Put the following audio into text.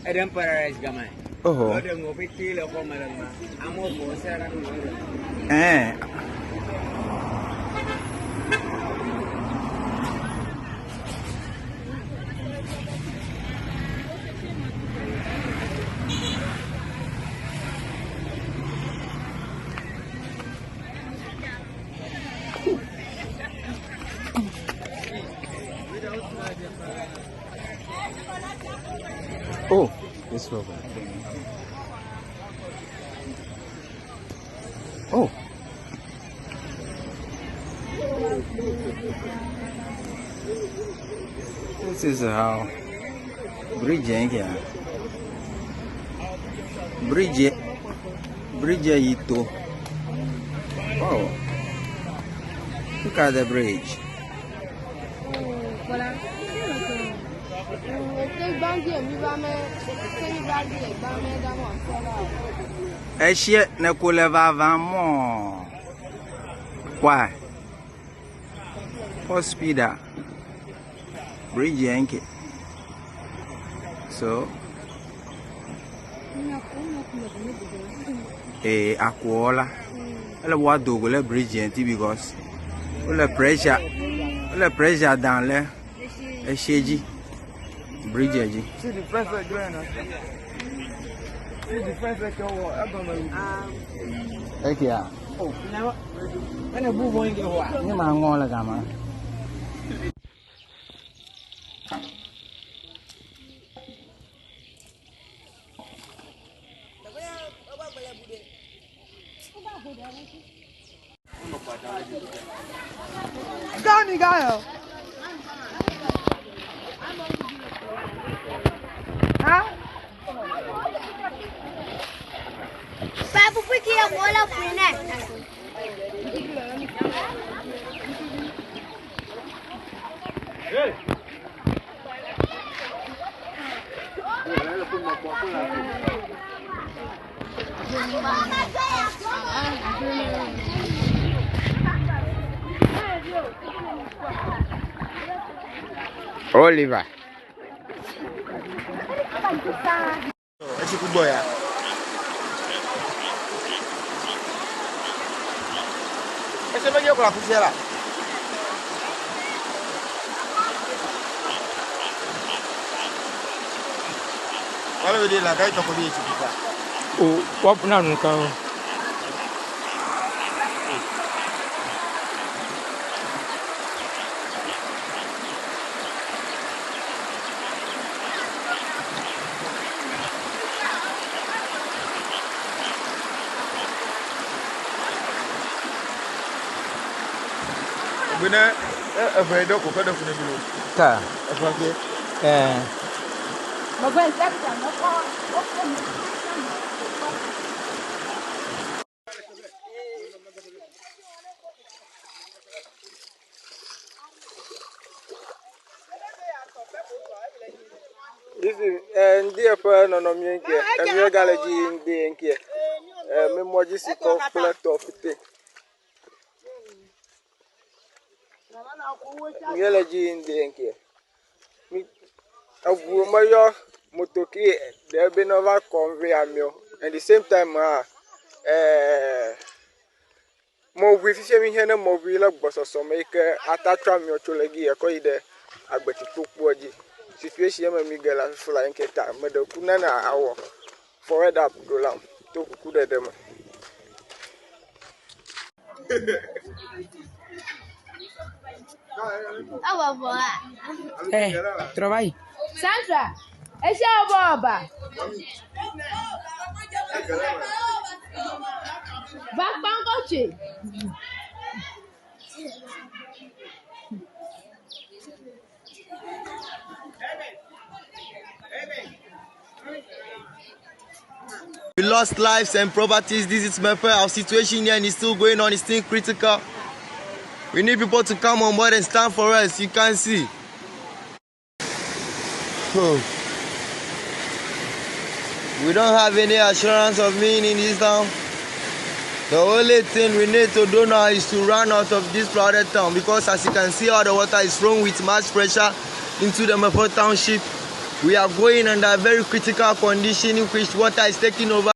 Eden Paradise gama. Oho. Ɔɖe ŋɔ pete le xɔ me le ma. Amewo xɔ se ɖe nu ɖe. Eh. Oh, this one. Oh. This is how bridge here. Bridge bridge ito. Wow. Look at the bridge. Esie ne ko le vava mɔ. Why? For speeder. Bridge yanke. So. Eh, akola. Ele wa dogo le bridge yanti because wole pressure wole pressure dan le esie dzi bridge dzi. See the first grind. See the first egɔme. Ekia. Oh, na ene bu vɔ ŋge wa. Ne ma ŋɔ le gama. Gani gayo. Ha? Papu piki ya bola puine. Oliver. Etsi ku gbɔ ya. Ese me dio con la fusiera. Wale wede la kai toko bi etsi kufa. O wapuna nuka o. Gbene efe do ko fe do ku ne bi lo. Ka. Efe ke. Eh. This is ndị efe nɔnɔmie nke emie gale dzi yim de nke mimɔdzi si kɔ kple tɔ pete. Mie le dzi yim de nke. Mi eŋuwo meyɔ motoki ɖe be ne va convey amewo. At the same time hã mɔʋui fifia mi hɛn ne mɔʋui le gbɔsɔsɔ me yi ke ata trɔ amewo tso le gi ekɔ yi ɖe agbetikpokpoa dzi. Situation me mi ge le afi la nke ta ame ɖe ku nana awɔ forward up ɖo la to kuku ɖeɖe me. Awa voa. Eh, travail. Sandra, ese ọba ọba. Vakpankoche. We lost lives and properties. This is Mepe. Our situation here and it's still going on. It's still critical. We need people to come on board and stand for us. You can see. Oh. We don't have any assurance of being in this town. The only thing we need to do now is to run out of this flooded town because as you can see, all the water is flowing with much pressure into the Mepe township. We are going under very critical condition in which water is taking over.